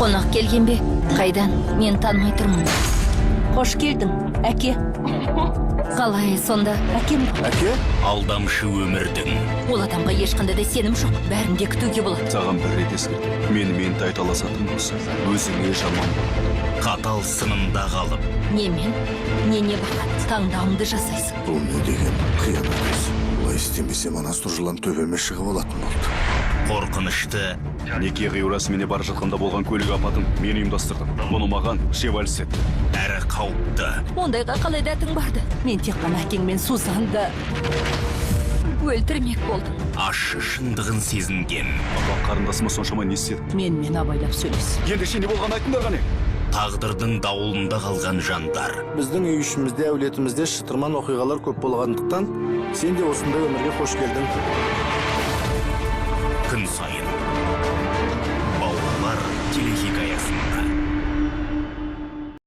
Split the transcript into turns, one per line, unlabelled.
Қонақ келген бе? Қайдан? Мен танымай тұрмын.
Қош келдің, әке.
Қалай сонда?
Әкем ғой.
Әке.
Алдамшы өмірдің
Ол адамға ешқандай да сенім жоқ. Бәрін де күтуге болады.
Саған бір рет ескерттім. Менімен тайталасатын болсаң, өзіңе жаман болады.
Қатал сынында қалып,
Не мен, не не бақат. Таңдауыңды жасайсың.
Бұл не деген қиянат өзі? Бұлай істемесем, ана сұр жылан төбеме шығып алатын болды.
Қорқынышты
Неке қию рәсіміне бара жатқанда болған көлік апатын мен ұйымдастырдым. Бұны маған Шеваль істетті.
Әрі қауіпті
Ондайға қалай дәтің барды?
Мен тек қана әкең мен Сузанды
Өлтірмек болдың.
Ащы шындығын сезінген
Апа, қарындасыма соншама не істедің?
Менімен абайлап сөйлес.
Ендеше, не болғанын айтыңдар, қане.
Тағдырдың дауылында қалған жандар.
Біздің үй ішімізде, әулетімізде шытырман оқиғалар көп болғандықтан, сен де осындай өмірге қош келдің.